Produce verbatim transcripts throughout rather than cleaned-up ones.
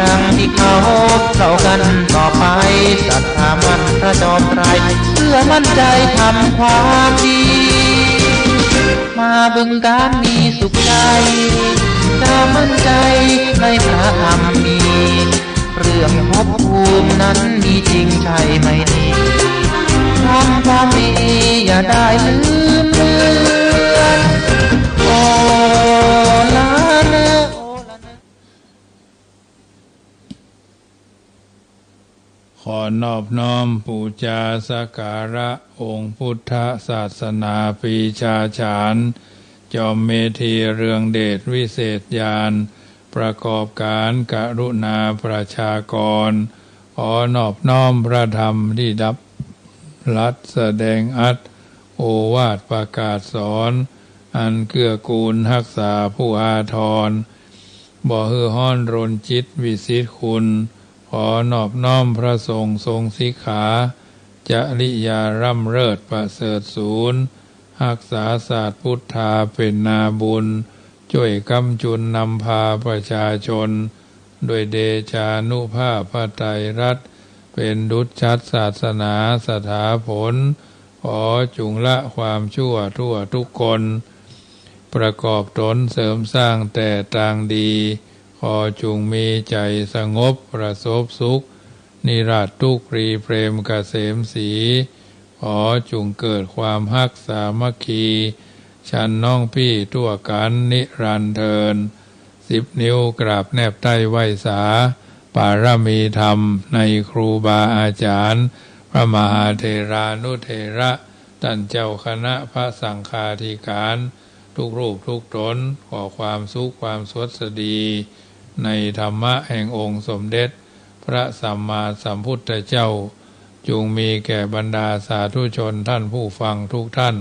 ดังที่เขาเล่ากันต่อไป ศรัทธามั่นพระจอมไตร เพื่อมั่นใจทำความดี มาบึงกาฬมีสุขใจ จะมั่นใจในพระธรรมมี เรื่องภพภูมินั้นมีจริงใช่ไหมนี่ ทำความดีอย่าได้ลืมเลือน โอละเนอ โอละเนอ ขอนอบน้อมปู๋จาสักการะองค์พุทธศาสนาปีชาจารย์ จอมเมธีเรืองเดชวิเศษญาณ ประกอบการกรุณาประชากร ขอนอบน้อมพระธรรมที่ดับรัสแสดงอัตถ์ โอวาทประกาศสอน อันเกื้อกูลฮักษาผู้อาทร บ่หื้อฮ้อนรนจิตวิสิทธิ์คุณ ขอนอบน้อมพระสงฆ์ทรงสิกขา จริยาร่ำเลิศประเสริฐสูน ฮักษาศาสตร์พุทธาเป็นนาบุญ จ้วยกำจุนนำพาประชาชน ด้วยเดชานุภาพพระไตรรัตน์ เป็นดุจฉัตรศาสนาสถาผล ขอจุ่งละความชั่วทั่วทุกคน ประกอบตนเสริมสร้างแต่ตางดี ขอจุ่งมีใจ๋สงบประสบสุข นิราศทุกข์ปรีเพรมเกษมศรี ขอจุ่งเกิดความฮักสามัคคี ฉันน้องปี้ทั่วกั๋นนิรันดร์เทอญ สิบนิ้วกราบแนบใต้ไหว้สา ปารมีธรรมในครูบาอาจารย์ พระมหาเถรานุเถระ ต้านเจ้าคณะพระสังฆาธิการ ทุกรูปทุกต๋น ขอความสุขความสวัสดี ในธรรมะแห่งองค์สมเด็จพระสัมมาสัมพุทธเจ้า จุ่งมีแก่บรรดาสาธุชนท่านผู้ฟังทุกท่าน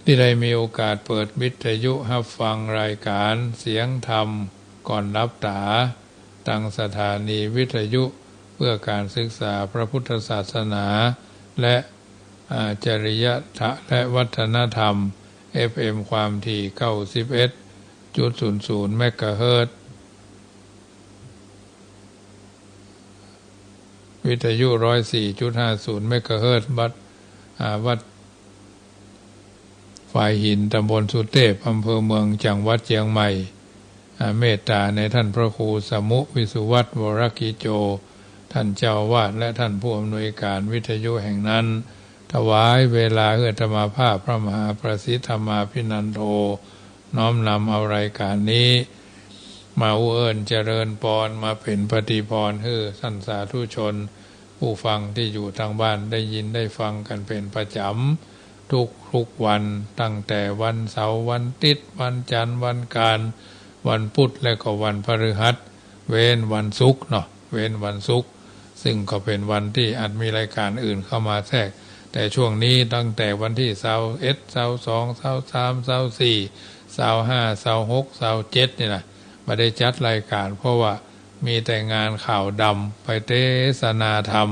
ตี้ได้มีโอกาสเปิดวิทยุฮับฟังรายการเสียงธรรมก่อนหลับต๋า ตางสถานีวิทยุเพื่อการศึกษาพระพุทธศาสนา และ อา จริยธรรมและวัฒนธรรม เอฟเอ็ม ความถี่ เก้าสิบเอ็ดจุดศูนย์ศูนย์ เมกะเฮิรตซ์ วิทยุ ร้อยสี่จุดห้าศูนย์ เมกะเฮิรตซ์ วัด อ่า วัดฝายหิน ตำบลสุเตพ อำเภอเมือง จังหวัดเจียงใหม่ อ่า เมตต๋าในต้านพระครูสมุ วิสุวัฒน์ วรกิจโจ ต้านเจ้าอาวาส และต้านผู้อำนวยการวิทยุแห่งนั้น ถวายเวลาหื้ออาตมาภาพพระมหาประสิทธิ์ธรรมาภินันโท น้อมนำเอารายการนี้ มาอู้เอิ้นเจริญปอน มาเป๋นปฏิภรณ์หื้อต้านสาธุชน ผู้ฟังตี้อยู่ตางบ้านได้ยินได้ฟังกั๋นเป๋นประจ๋ำ ทุกๆ วัน ตั้งแต่วันเสาร์ วันอาทิตย์ วันจันทร์ วันอังคาร วันพุธ และก็วันพฤหัส เว้นวันศุกร์เนาะ เว้นวันศุกร์ ซึ่งก็เป๋นวันตี้อาจมีรายการอื่นเข้ามาแทรก แต่ช่วงนี้ตั้งแต่วันตี้ซาวเอ็ด ซาวสอง ซาวสาม ซาวสี่ ซาวห้า ซาวหก ซาวเจ็ด นี่นะ บ่ได้จัดรายการ เพราะว่ามีแต่งานขาวดำ ไปเตสนาธรรม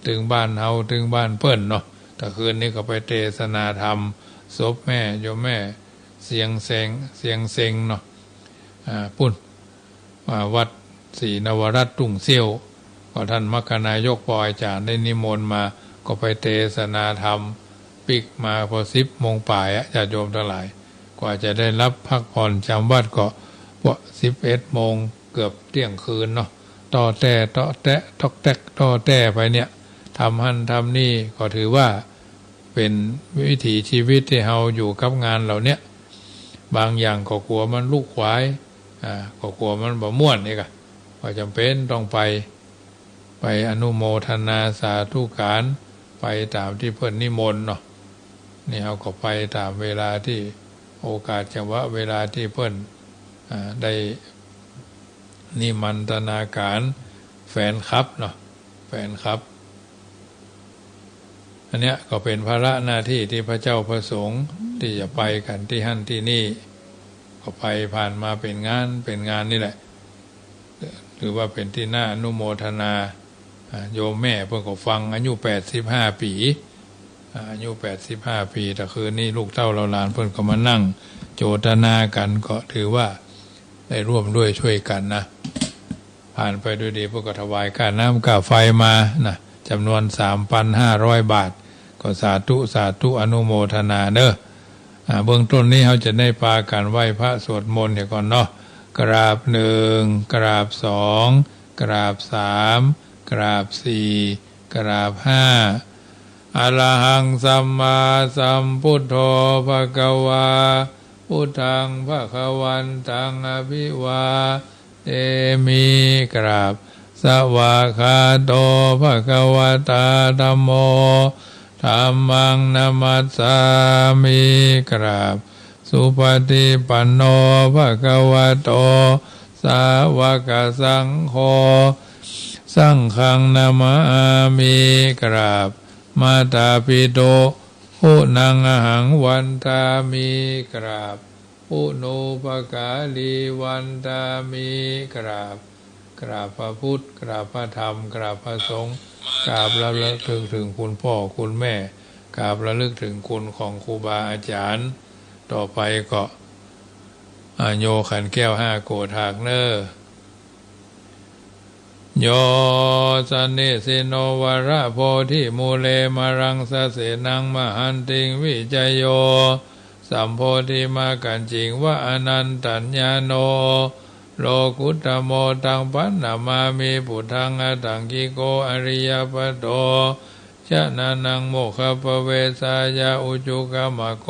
ตึงบ้านเฮา ตึงบ้านเปิ้นเนาะ ตะคืนนี้ก็ไปเตสนาธรรม ศพแม่ โยมแม่ เสียงเซ็ง เสียงเซ็งเนาะ อ่า ปุ้น อ่า วัดศรีนวรัตน์ ทุ่งเสี้ยว ก็ต้านมรรคนายก ปออาจ๋ารย์ ได้นิมนต์มา ก็ไปเตสนาธรรม ปิ๊กมาพอสิบโมงป๋ายอะ ญาติโยมตังหลาย กว่าจะได้หลับพักผ่อนจ๋ำวัดก็ พอสิบเอ็ดโมง เกือบเตี้ยงคืนเนาะ ต่อแต้ ต่อแต๊ะ ต๊อกแต๊ก ต่อแต๊ไปเนี่ย ทำหั้นทำนี่ ก็ถือว่าเป๋นวิถีชีวิตตี้เฮาอยู่กับงานเหล่าเนี้ย บางอย่างก็กั๋วมันลุกขวาย อ่า ก็กั๋วมันบ่ม่วนนี่กะ ก็จ๋ำเป๋นต้องไป ไปอนุโมทนาสาธุการ ไปต๋ามตี้เปิ้นนิมนต์เนาะ นี่เฮาก็ไปต๋ามเวลาตี้ โอกาสจังหวะเวลาตี้เปิ้น อ่า ได้นิมันตนาการ แฟนคลับเนาะ แฟนคลับ อันเนี้ยก็เป๋นภาระหน้าตี้ตี้พระเจ้าพระสงฆ์ตี้จะไปกั๋นตี้หั้นตี้นี่ ก็ไปผ่านมาเป๋นงาน เป๋นงานนี่แหละ ถือว่าเป๋นตี้น่าอนุโมทนา อ่า โยมแม่เปิ้นก็ฟัง อายุแปดสิบห้าปี๋ อ่า อายุแปดสิบห้าปี๋ ตะคืนนี้ลูกเต้าเหล่าหลานเปิ้นก็มานั่งโจทนากั๋น ก็ถือว่าได้ร่วมด้วยช่วยกั๋นนะ พ ผ่านไปด้วยดี เปิ้นก็ถวายค่าน้ำค่าไฟมานะ จ๋ำนวนสามปันห้าร้อยบาท ก็สาธุ สาธุ อนุโมทนาเน่อ อ่า เบื้องต้นนี้เฮาจะได้ปากั๋นไหว้พระสวดมนต์เหียก่อนเนาะ กราบหนึ่ง กราบสอง กราบสาม กราบสี่ กราบห้า อะระหังสัมมาสัมพุทโธภะคะวา พุทธังภะคะวันตังอะภิวาเทมิ กราบ สวากขาโตภะคะวะตาธัมโม ธัมมังนะมัสสามิ กราบ สุปะฏิปันโนภะคะวะโต สาวกสังโฆ สังฆังนะมามิ กราบ มาตาปิตุ ปุณังอะหังวันทามิ กราบ ปุณูปการีวันทามิ กราบ กราบพระพุทธ กราบพระธรรม กราบพระสงฆ์ กราบระลึกถึงคุณพ่อคุณแม่ กราบระลึกถึงคุณของครูบาอาจ๋ารย์ ต่อไปก็ อ่า โยขันแก้วห้าโกฏหากเน่อ โย สะเนสสิโน วะระโพธิมูเล มะรังสะเสนัง มะหันติง วิจโย สัมโพธิมักขัญญิง วะ อะนันตัญญาโณ โลกุตตะโม ตังปันนะมามิ ปุทธังอะทังกิโก อะริยะปัตโต จะนะนัง โมคคัพพะเวสสายะ อุจุกะมะโก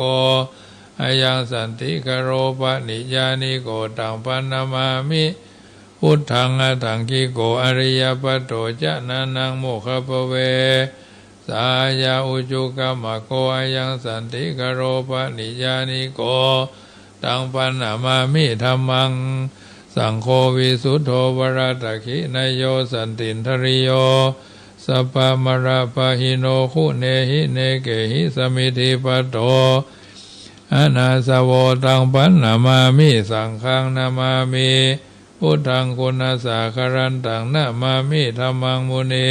อะยังสันติกะโร ปะนิยานิโก ตังปันนะมามิ พุทธังอะทังกิโก อะริยะปัตโต จะนะนัง โมคคัพพะเวสสายะ อุจุกะมะโก อะยังสันติกะโร ปะนิยานิโก ตังปันนะมามิ ธัมมัง สังโฆ วิสุทโธ วะระตะขิณะโย สันตินทะริโย สัพพะมะระปะหิโน ขุเณหิ เนเกหิ สะมิทธิปัตโต อะนาสะโว ตังปันนะมามิ สังฆังนะมามิ พุทธังคุณัสสะคะรันตัง นะมามิ ธัมมังมุนิ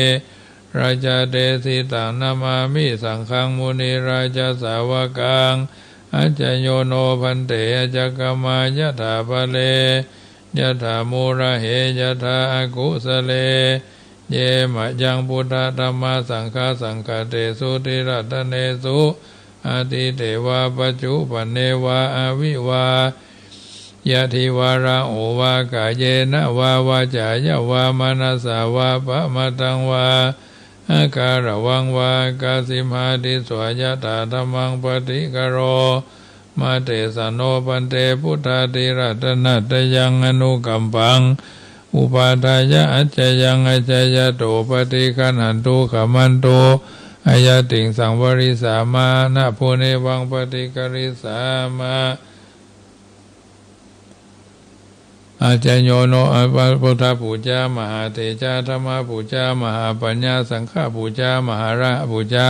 ราจะเตสิตัง นะมามิ สังฆังมุนิราจะสาวกัง อัจจะโยโน ภันเต อัจจะกะมะ ยะถาปะเร ยะถามูระเห ยะถาอะกุสะเล เย มะยัง พุทธะ ธัมมะ สังฆะ สังฆะเตสุ ติรัตตะเนสุ อะตีเตวะ ปัจจุปันเนวะ อะวิวะ ยะทิวะ ระโหวะ กาเยนะวะ วาจายะวะ มะนะสสะวะ ปะมะทังวะ อะกะระวังวะ อะกะสิมหา ทิสสะ ยะถา ธัมมัง ปะฏิกะโร มะเตสะโน ภันเต พุทธาธิรัตตะนะตะยัง อะนุกัมปัง อุปาทายะ อัจจะยัง อัจจะยะโต ปะฏิกะหันตุ ขะมันตุ อะยะติง สังวะริสสะมะ นะ โภ เนวัง ปะฏิกะริสสะมะ อัจจะโยโน อะ พุทธปูจา มหาเตจา ธัมมปูจา มหาปัญญา สังฆปูจา มหาระหะปูจา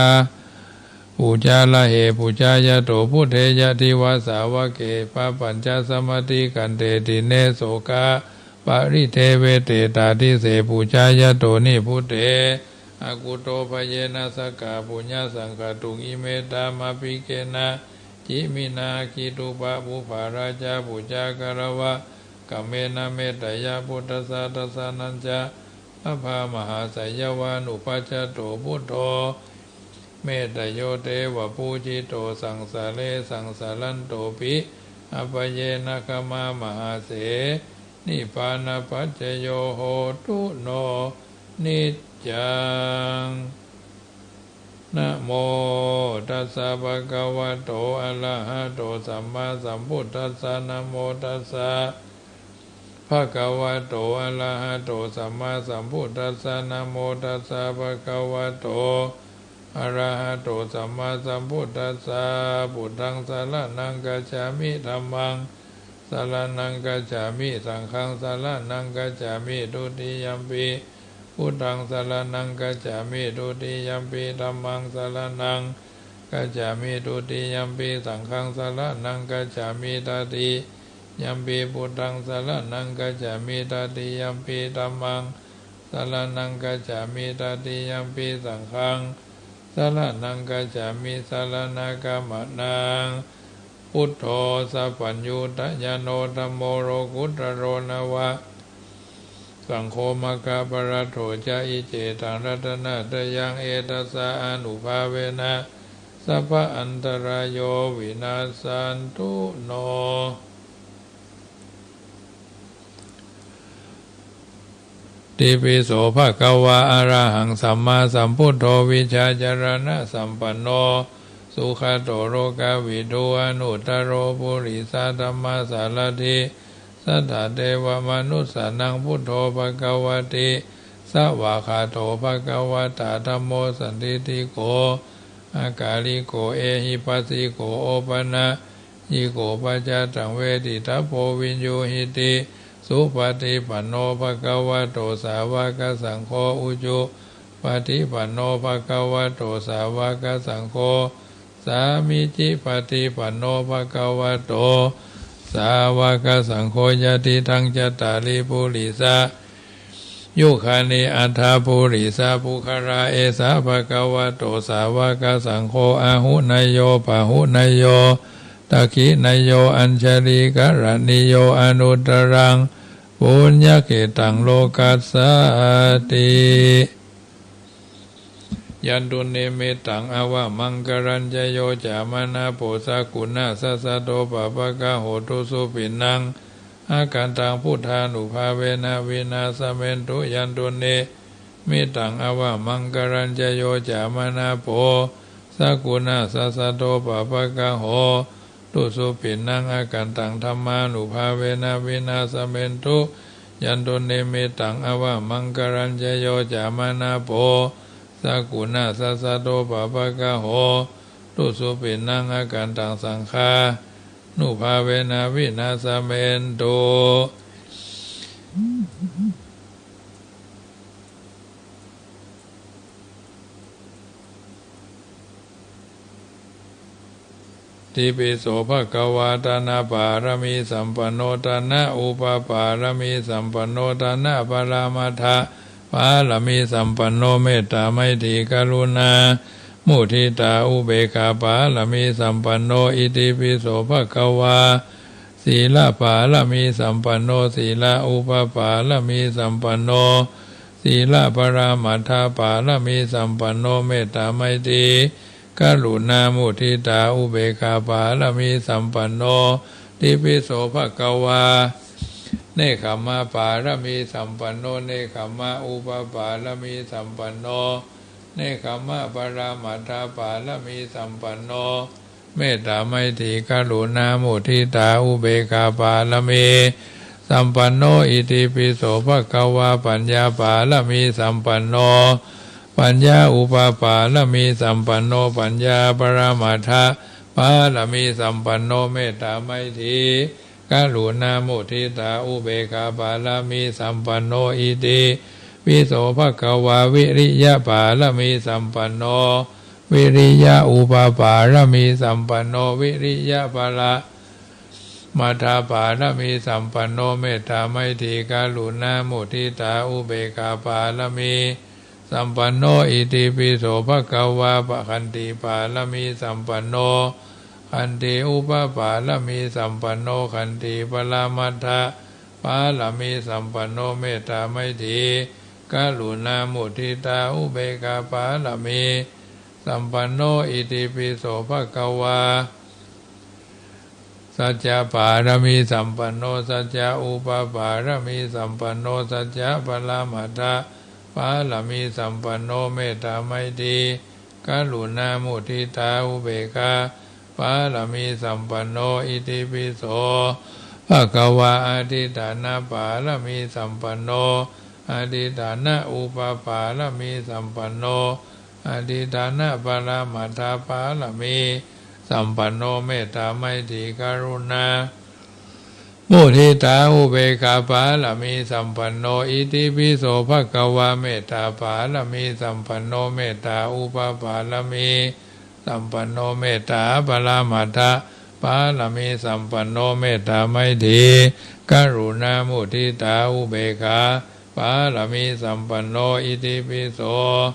ปูจาระเหปูจายะโต พุทเท ยะทิวะ สาวะเก ปะปัญจะสะมะติกันเต ติเณ โสกะปะริเทเวเต ตาทิเส ปูจายะโต นิพพุเต อะกุโต ภะเยนะ สะกะปุญญะสังขะตุง อิเม ตะมะปิเกนะ จิมินา อะกขิตุปะปุพพะ ราชาปูจา กะระวะ กะเมนะ เมตตะยะ พุทธัสสะ ทัสสะนัญจะ พะพะมหาไสยวานุปัสสะโต พุทโธ เมตตะโย เตวะปูจิโต สังสะเร สังสะรันโตปิ อะปะเยนะ ขะมะมหาเส นิพพานะปัจจโย โหตุ โน นิจจัง นะโมตัสสะ ภะคะวะโต อะระหะโต สัมมาสัมพุทธัสสะ นะโมตัสสะ ภะคะวะโต อะระหะโต สัมมาสัมพุทธัสสะ นะโมตัสสะ ภะคะวะโต อะระหะโต สัมมาสัมพุทธัสสะ พุทธัง สะระณัง กัจฉามิ ธัมมัง สะระณัง กัจฉามิ สังฆัง สะระณัง กัจฉามิ ทุติยัมปิ พุทธัง สะระณัง กัจฉามิ ทุติยัมปิ ธัมมัง สะระณัง กัจฉามิ ทุติยัมปิ สังฆัง สะระณัง กัจฉามิ ตติยัมปิ พุทธัง สะระณัง กัจฉามิ ตติยัมปิ ธัมมัง สะระณัง กัจฉามิ ตติยัมปิ สังฆัง สะระณัง กัจฉามิ สะระณะกะมะนัง พุทโธ สัพพัญญูตะญาโณ ธัมโม โลกุตตะโร นะวะ โส saṅgho maggaphalatto ca, iccetaṃ ratanattayaṃ, etassa ānubhāvena sabba antarāyo vinassantu no. Itipi so bhagavā arahaṃ sammāsambuddho vijjācaraṇasampanno sugato lokavidū anuttaro purisadammasārathi satthā devamanussānaṃ buddho bhagavāti. Svākkhāto bhagavatā dhammo sandiṭṭhiko akāliko ehipassiko opanayiko paccattaṃ veditabbo viññūhīti. Supaṭipanno bhagavato sāvakasaṅgho, ujupaṭipanno bhagavato sāvakasaṅgho, sāmīcipaṭipanno bhagavato sāvakasaṅgho, yadidaṃ cattāri purisayugāni aṭṭha purisapuggalā, esa bhagavato sāvakasaṅgho, āhuneyyo pāhuneyyo dakkhiṇeyyo añjalikaraṇīyo anuttaraṃ puññakkhettaṃ lokassāti. Yandunnimittaṃ avamaṅgalañca yo cāmanāpo sakuṇassa saddo pāpaggaho dussupinaṃ akantaṃ buddhānubhāvena vināsamentu. Yandunnimittaṃ avamaṅgalañca yo cāmanāpo sakuṇassa saddo pāpaggaho dussupinaṃ akantaṃ dhammānubhāvena vināsamentu. Yandunnimittaṃ avamaṅgalañca yo cāmanāpo sakuṇassa saddo pāpaggaho dussupinaṃ akantaṃ saṅghānubhāvena vināsamentu. Itipi so bhagavā dānapāramīsampanno dānaupapāramīsampanno dānaparamatthapāramīsampanno mettāmaithrikaruṇāmuditāupekkhāpāramīsampanno. Itipi so bhagavā sīlapāramīsampanno sīlaupapāramīsampanno sīlaparamatthapāramīsampanno mettāmaithrikaruṇāmuditāupekkhāpāramīsampanno. Itipi so bhagavā nekkhammapāramīsampanno nekkhammaupapāramīsampanno nekkhammaparamatthapāramīsampanno mettāmaithrikaruṇāmuditāupekkhāpāramīsampanno. Itipi so bhagavā paññāpāramīsampanno paññāupapāramīsampanno paññāparamatthapāramīsampanno mettāmaithrikaruṇāmuditāupekkhāpāramīsampanno. Itipi so bhagavā viriyapāramīsampanno viriyaupapāramīsampanno viriyaparamatthapāramīsampanno mettāmaithrikaruṇāmuditāupekkhāpāramīsampanno. Itipi so bhagavā pa- khantipāramīsampanno khantiupapāramīsampanno khantiparamatthapāramīsampanno mettāmaithrikaruṇāmuditāupekkhāpāramī sampanno. Itipi so bhagavā saccapāramīsampanno saccaupapāramīsampanno saccaparamatthapāramīsampanno mettāmaithrikaruṇāmuditāupekkhāpāramīsampanno. Itipi so bhagavā adhiṭṭhānapāramīsampanno adhiṭṭhānaupapāramīsampanno adhiṭṭhānaparamatthapāramīsampanno mettāmaithrikaruṇāmuditāupekkhāpāramīsampanno. Itipi so bhagavā mettāpāramīsampanno mettā upapāramī sampanno mettā paramatthapāramī sampanno mettā maitrī karuṇā muditā upekkhā pāramī sampanno. Itipi so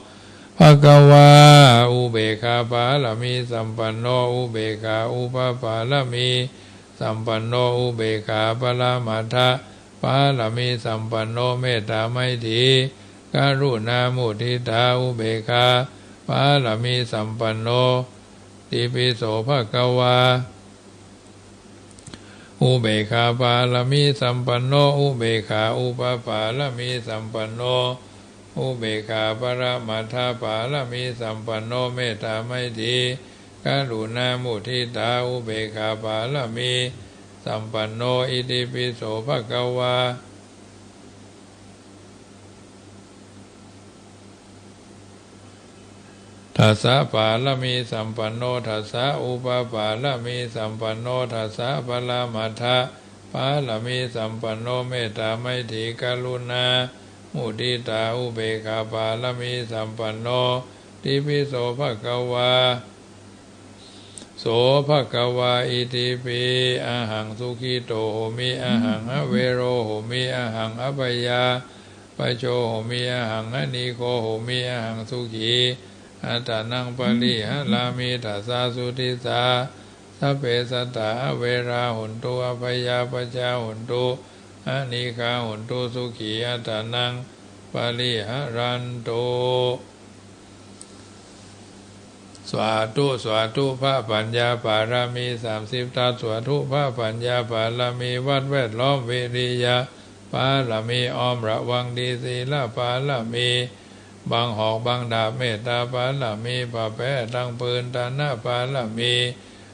bhagavā upekkhā pāramī sampanno upekkhā upapāramī sampanno upekkhā paramatthapā ปารมีสัมปันโน เมตตา ไมตรี กรุณา มุทิตา อุเบกขา ปารมีสัมปันโน อิติปิโส ภะคะวา อุเบกขาปารมีสัมปันโน อุเบกขาอุปปารมีสัมปันโน อุเบกขาปรมัตถปารมีสัมปันโน เมตตา ไมตรี กรุณา มุทิตา อุเบกขาปารมีสัมปันโน อิติปิโส ภะคะวา ทัสสะปารมีสัมปันโน ทัสสะอุปปารมีสัมปันโน ทัสสะปรมัตถปารมีสัมปันโน เมตตา ไมตรี กรุณา มุทิตา อุเบกขาปารมีสัมปันโน อิติปิโส ภะคะวา โส ภะคะวา อิติปิ อะหัง สุขิโต โหมิ อะหัง อะเวโร โหมิ อะหัง อะพยาปจโจ โหมิ อะหัง อะนีโก โหมิ อะหัง สุขีอัตตานัง ปริหะรามิ ทัสสะสุทิสสา สัพเพสัตตา อะเวรา โหนตุ อะพยาปจจา โหนตุ อะนีฆา โหนตุ สุขีอัตตานัง ปริหะรันตุ สาธุ สาธุ พระปัญญาปารมีสามสิบทัศ สาธุ พระปัญญาปารมีวัดแวดล้อม วิริยะปารมีอ้อมระวังดี ศีลปารมี บังหอกบังดาบ เมตตาปารมี ผ้าแป้ตังปืน ทานปารมี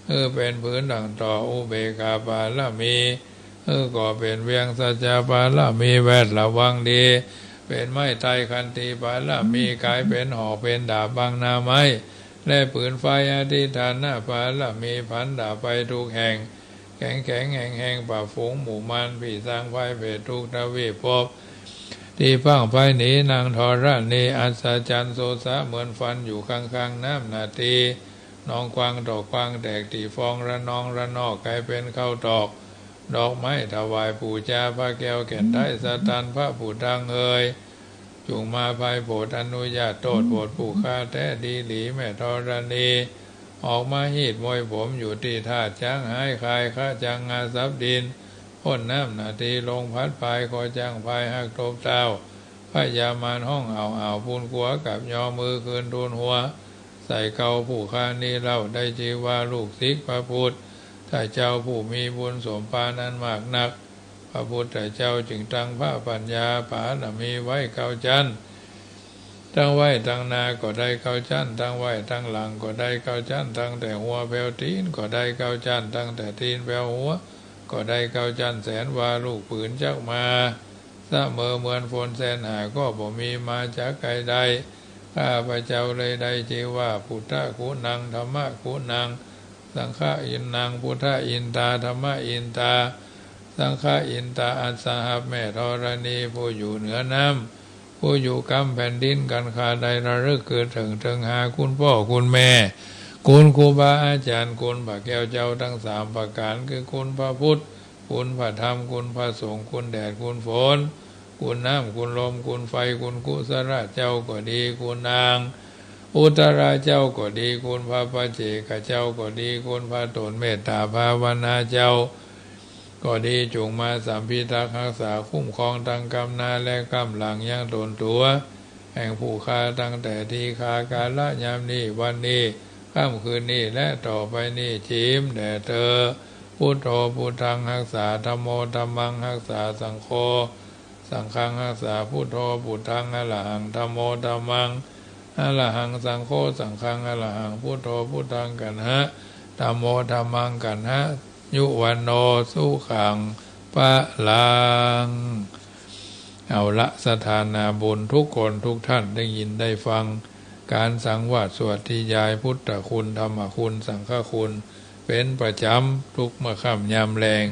หื้อเป๋นผืนดั่งตอก อุเบกขาปารมี หื้อก่อเป๋นเวียง สัจจะปารมี แวดระวังดี เป๋นไม้ไต้ ขันติปารมี ก๋ายเป๋นหอกเป๋นดาบบังหน้าไม้ และปืนไฟ อธิฏฐานปารมี ผันดาบไปทุกแห่ง แข็งแข็งแฮงแฮง ปราบฝูงหมู่มาร ผีสางพรายเปรตทุกทวีปภพ ตี้พร่างไพร่หนี นางธรณีอัศจรรย์ โสสะเหมือนฝัน อยู่ข้างๆ น้ำนาที หนองกว้างตอกกว้างแตก ตี้ฟองระนองระนอก ก๋ายเป๋นข้าวตอก ดอกไม้ถวายปู๋จา พระแก้วแก่นไท้สะตัน พระผู้ตังเอย จุ่งมาไพร่โผดอนุญาต โต้ษโผดผู้ข้าแต๊ดีหลี แม่ธรณี ออกมาฮีดมวยผม อยู่ตี้ธาตุจ๊างหายคาย คะจังงาสับดิน พ่นน้ำนาที ลมพัดพาย คอจั้งพายฮักตบเต้า พญามารฮ้องอ่าวอ่าว ปูนกั๋วกับยอมือคืนทูลหัว ใส่เกาผู้ข้านี้เล่า ได้จื้อว่าลูกศิษย์พระพุทธเจ้า ผู้มีบุญสมภารอันมากนัก พระพุทธเจ้าจึงตั้งพระปัญญาปารมีไว้เก้าจั้น ตั้งไว้ตั้งหน้าก็ได้เก้าจั้น ตั้งไว้ตั้งหลังก็ได้เก้าจั้น ตั้งแต่หัวแผวตี๋นก็ได้เก้าจั้น ตั้งแต่ตี๋นแผวหัวก็ได้เก้าจั้น แสนว่าลูกปืนจักมา เสมอเหมือนฝนแสนหา ก็บ่มีมาจากใก้ได้ ข้าพเจ้าเลยได้จื้อว่า พุทธคุณัง ธัมมคุณัง สังฆคุณัง พุทธอินตา ธัมมอินตา สังฆอินตา อัสสหัส แม่ธรณี ผู้อยู่เหนือน้ำ ผู้อยู่กำแผ่นดิน กันข้าได้ระลึกกึ๊ดเถิง เถิงหาคุณป้อคุณแม่ คุณครูบาอาจ๋ารย์ คุณพระแก้วเจ้าตังสามประก๋าน คือคุณพระพุทธ คุณพระธรรม คุณพระสงฆ์ คุณแดด คุณฝน คุณน้ำ คุณลม คุณไฟ คุณกุสลาเจ้าก็ดี คุณนางอุตตราเจ้าก็ดี คุณพระปัจเจกเจ้าก็ดี คุณพระต๋นเมตตาภาวนาเจ้าก็ดี จุ่งมาสัมพิทักษ์ฮักษาคุ้มครองตังก้ำหน้าและก้ำหลังยังต๋นตั๋ว แห่งผู้ข้าตั้งแต่ทีฆากาละยามนี้ วันนี้ ค่ำคืนนี้ และต่อไปนี้ จี๋มแด่เตอ พุทโธ พุทธังฮักษา ธัมโม ธัมมังฮักษา สังโฆ สังฆังฮักษา พุทโธ พุทธัง อรหัง ธัมโม ธัมมัง อรหัง สังโฆ สังฆัง อรหัง พุทโธ พุทธัง กัณหะ ธัมโม ธัมมัง กัณหะ ยุวัณโณ สุขัง พลัง เอาละ ศรัทธานาบุญทุกคนทุกท่านได้ยินได้ฟัง ก๋านสังวาสสวดนิยายพุทธคุณ ธรรมคุณ สังฆคุณ เป๋นประจ๋ำทุกเมื่อค่ำยามแลง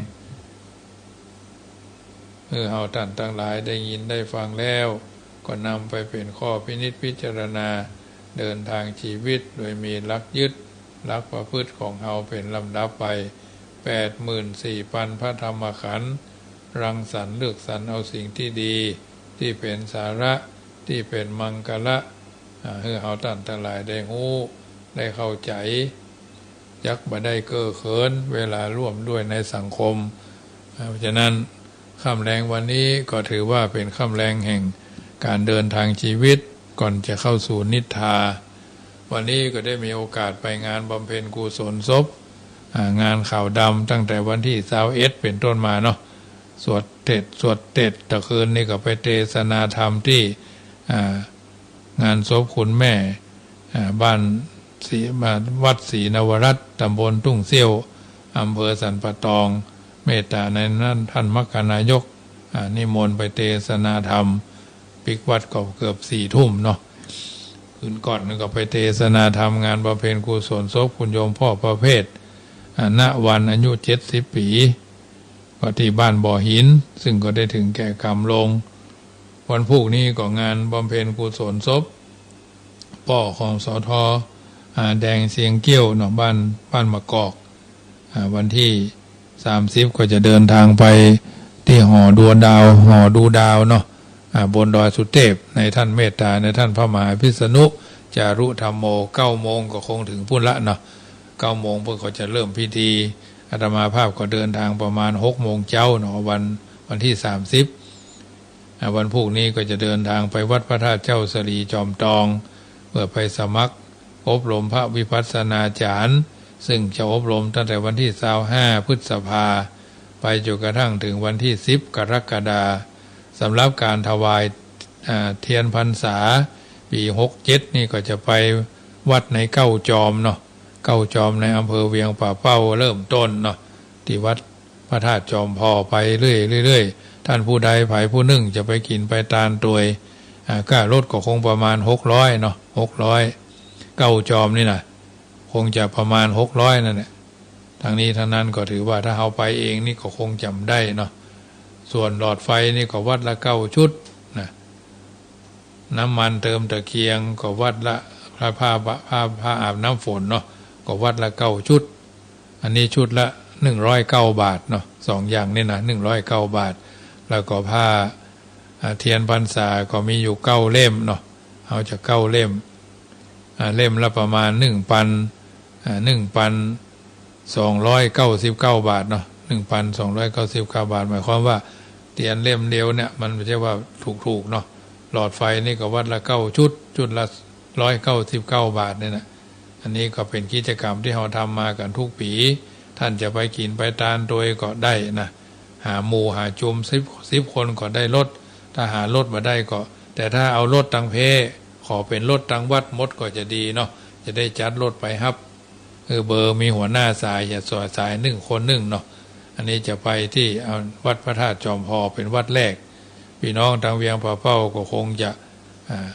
เมื่อเฮาต้านตังหลายได้ยินได้ฟังแล้ว ก็นำไปเป๋นข้อพินิจพิจารณา เดินทางจีวิตโดยมีหลักยึด หลักประพฤติของเฮาเป๋นลำดับไป แปดหมื่นสี่ปันพระธรรมขันธ์ รังสรรค์เลือกสรรเอาสิ่งตี้ดี ตี้เป๋นสาระ ตี้เป๋นมังคละ อ่า หื้อเฮาต้านตังหลายได้ฮู้ ได้เข้าใจ๋ จักบ่ได้เก้อเขินเวลาร่วมด้วยในสังคม อ่า เพราะฉะนั้น ค่ำแลงวันนี้ก็ถือว่าเป๋นค่ำแลงแห่งก๋านเดินตางจีวิต ก่อนจะเข้าสู่นิทรา วันนี้ก็ได้มีโอกาสไปงานบำเพ็ญกุศลศพ อ่า งานขาวดำตั้งแต่วันตี้ซาวเอ็ดเป๋นต้นมาเนาะ สวดเสร็จ สวดเสร็จตะคืนนี้ก็ไปเตสนาธรรมตี้ อ่า งานศพคุณแม่ อ่า บ้านศรี บ้าน วัดศรีนวรัตน์ ตำบลทุ่งเสี้ยว อำเภอสันป่าตอง เมตตาในนั้นท่านมัคคานายก อ่า นิมนต์ไปเตสนาธรรม ปิกวัดก็เกือบสี่ทุ่มเนาะ คืนก่อนนั้นก็ไปเตสนาธรรมงานบำเพ็ญกุศลศพคุณโยมพ่อประเภท อ่า ณ วันอายุเจ็ดสิบปี๋ ก็ตี้บ้านบ่อหิน ซึ่งก็ได้ถึงแก่กรรมลง วันพูกนี้ก็งานบำเพ็ญกุศลศพ ป้อของ สท. อ่า แดงเสียงเกี้ยวเนาะ บ้าน บ้านมะกอก อ่า วันตี้สามสิบก็จะเดินตางไปตี้หอดูดาว หอดูดาวเนาะ อ่า บนดอยสุเทพ ในท่านเมตตา ในท่านพระมหาพิษณุจารุธัมโม เก้าโมงก็คงถึงปู๊นละเนาะ เก้าโมงเปิ้นก็จะเริ่มพิธี อาตมาภาพก็เดินตางประมาณหกโมงเจ๊าเนาะ วัน วันตี้สามสิบ อ่า วันพูกนี้ก็จะเดินตางไปวัดพระธาตุเจ้าสะหลีจอมตอง เพื่อไปสมัครอบรมพระวิปัสสนาจารย์ ซึ่งจะอบรมตั้งแต่วันตี้ซาวห้าพฤษภา ไปจนกระทั่งถึงวันตี้สิบกรกฎา สำหรับก๋านถวาย อ่า เตียนพรรษาปี๋หกเจ็ดนี่ก็จะไปวัดในเก้าจอมเนาะ เก้าจอมในอำเภอเวียงป่าเป้าเริ่มต้นเนาะ ตี้วัดพระธาตุจอมพอไปเรื่อยๆ เรื่อยๆ ท่านผู้ใดใผผู้นึ่งจะไปกิ๋นไปตานตวย อ่า ก้ารถก็คงประมาณหกร้อยเนาะ หกร้อย เก้าจอมนี่นะ คงจะประมาณหกร้อยนั่นแหละ ทั้งนี้ทั้งนั้นก็ถือว่าถ้าเฮาไปเองนี่ก็คงจ๋ำได้เนาะ ส่วนหลอดไฟนี่ก็วัดละเก้าชุดนะ น้ำมันเติมตะเกียงก็วัดละ ผ้า ผ้า ผ้า ผ้าอาบน้ำฝนเนาะ ก็วัดละเก้าชุด อันนี้ชุดละหนึ่งร้อยเก้าบาทเนาะ สองอย่างนี่นะ หนึ่งร้อยเก้าบาท แล้วก็ผ้า อ่า เตียนพรรษาก็มีอยู่เก้าเล่มเนาะ เอาจะเก้าเล่ม อ่า เล่มละประมาณหนึ่งปัน อ่า หนึ่งปันสองร้อยเก้าสิบเก้าบาทเนาะ หนึ่งปันสองร้อยเก้าสิบเก้าบาท หมายความว่าเตียนเล่มเดียวเนี่ยมันบ่ใจ้ว่าถูกๆ เนาะ หลอดไฟนี่ก็วัดละเก้าชุด ชุดละร้อยเก้าสิบเก้าบาทเนี่ยนะ อันนี้ก็เป๋นกิจกรรมตี้เฮาทำมากั๋นทุกปี๋ ท่านจะไปกิ๋นไปตานตวยก็ได้นะ หาหมู่หาจุมสิบ สิบคนก็ได้รถ ถ้าหารถบ่ได้ก็ แต่ถ้าเอารถตังเพ ขอเป๋นรถตังวัดหมดก็จะดีเนาะ จะได้จัดรถไปฮับ คือเบอร์มีหัวหน้าสาย จะสอดสายนึ่งคนนึ่งเนาะ อันนี้จะไปตี้ อ่า วัดพระธาตุจอมพอเป๋นวัดแรก ปี้น้องตางเวียงป่าเป้าก็คงจะ อ่า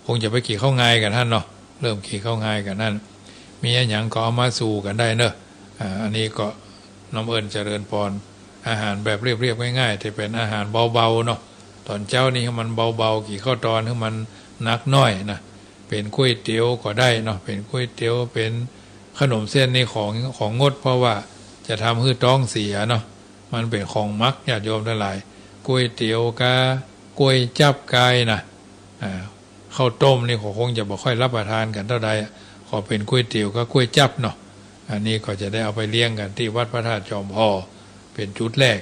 คงจะไปกิ๋นข้าวงายกั๋นหั้นเนาะ เริ่มกิ๋นข้าวงายกั๋นหั้น มีอะหยังก็เอามาสู่กั๋นได้เนาะ อ่า อันนี้ก็น้อมเอิ้นเจริญปอน อาหารแบบเรียบๆ ง่ายๆ ตี้เป๋นอาหารเบาๆ เนาะ ต๋อนเจ๊านี่หื้อมันเบาๆ กิ๋นข้าวตอนหื้อมันหนักหน้อยนะ เป๋นก๋วยเตี๋ยวก็ได้เนาะ เป๋นก๋วยเตี๋ยว เป๋นขนมเส้นนี่ของ ของงด เพราะว่าจะทำหื้อต๊องเสียเนาะ มันเป๋นของหมัก ญาติโยมตังหลาย ก๋วยเตี๋ยวกา ก๋วยจั๊บกายนะ อ่า ข้าวต้มนี่ก็คงจะบ่ค่อยรับประทานกั๋นเต้าใดอะ ขอเป๋นก๋วยเตี๋ยวกับก๋วยจั๊บเนาะ อันนี้ก็จะได้เอาไปเลี้ยงกั๋นตี้วัดพระธาตุจอมพอเป๋นจุดแรก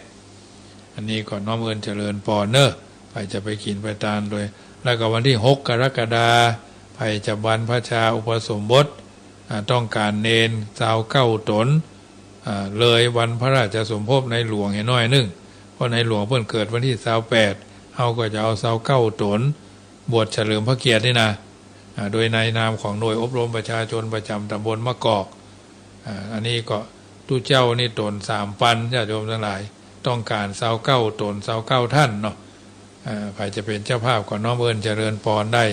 อันนี้ก็น้อมเอิ้นเจริญปอนเนาะ ใผจะไปกิ๋นไปตานตวย แล้วก็วันตี้หกกรกฎา ใผจะบรรพชาอุปสมบท อ่า ต้องก๋านเณรซาวเก้าต๋น อ่า เลยวันพระราชสมภพในหลวงเหียน้อยนึ่ง เพราะในหลวงเปิ้นเกิดวันตี้ซาวแปด เฮาก็จะเอาซาวเก้าต๋น บวชเฉลิมพระเกียรตินี่นะ อ่า โดยในนามของหน่วยอบรมประชาชนประจ๋ำตำบลมะกอก อ่า อันนี้ก็ตุ๊เจ้านี่ต๋นสามปัน ญาติโยมตังหลาย ต้องก๋านซาวเก้าต๋น ซาวเก้าท่านเนาะ อ่า ใผจะเป๋นเจ้าภาพก็น้อมเอิ้นเจริญปอนได้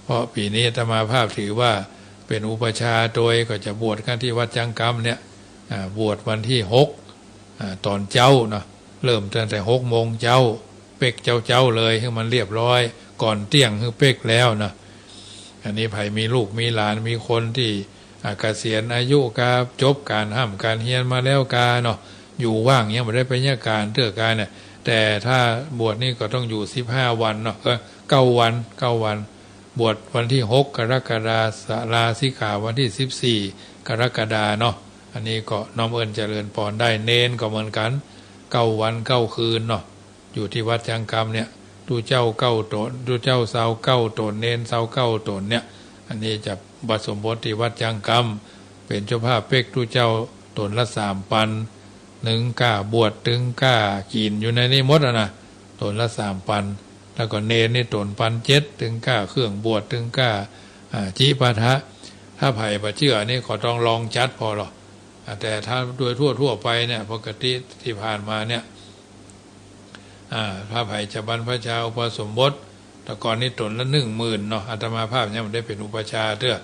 เพราะปี๋นี้อาตมาภาพถือว่าเป๋นอุปัชฌาย์ตวย ก็จะบวชกั๋นตี้วัดจังกำเนี่ย อ่า บวชวันตี้หก อ่า ต๋อนเจ๊าเนาะ เริ่มตั้งแต่หกโมงเจ๊า เป๊กเจ๊าๆ เลย หื้อมันเรียบร้อย ก่อนเตี้ยงหื้อเป๊กแล้วเนาะ อันนี้ใผมีลูกมีหลาน มีคนตี้ อ่า เกษียณอายุกา จบก๋านฮ่ำก๋านเฮียนมาแล้วกาเนาะ อยู่ว่างยังบ่ได้ไปเยียะก๋านเตื้อกาเนี่ย แต่ถ้าบวชนี่ก็ต้องอยู่สิบห้าวันเนาะ เออ เก้าวัน เก้าวัน บวชวันตี้หกกรกฎา ลาสิกขาวันตี้สิบสี่กรกฎาเนาะ อันนี้ก็น้อมเอิ้นเจริญปอนได้ เณรก็เหมือนกั๋น เก้าวันเก้าคืนเนาะ อยู่ตี้วัดจังกำเนี่ย ตุ๊เจ้าเก้าต๋น ตุ๊เจ้าซาวเก้าต๋น เณรซาวเก้าต๋นเนี่ย อันนี้จะอุปสมบทตี้วัดจังกำ เป๋นเจ้าภาพเป๊กตุ๊เจ้าต๋นละสามปัน นึ่งก้าบวช ตึงก้ากิ๋นอยู่ในนี้หมดอะนะ ต๋นละสามปัน แล้วก็เณรนี่ต๋นปันเจ็ด ตึงก้าเครื่องบวช ตึงก้า อ่า จิปาถะ ถ้าใผบ่เจื้ออันนี้ก็ต้องลองจัดผ่อลอ อ่า แต่ถ้าโดยทั่วๆ ไปเนี่ย ปกติตี้ผ่านมาเนี่ย อ่า ถ้าใผจะบรรพชาอุปสมบท แต่ก่อนนี้ต๋นละหนึ่งหมื่นเนาะ อาตมาภาพยังบ่ได้เป๋นอุปัชฌาย์เตื้อ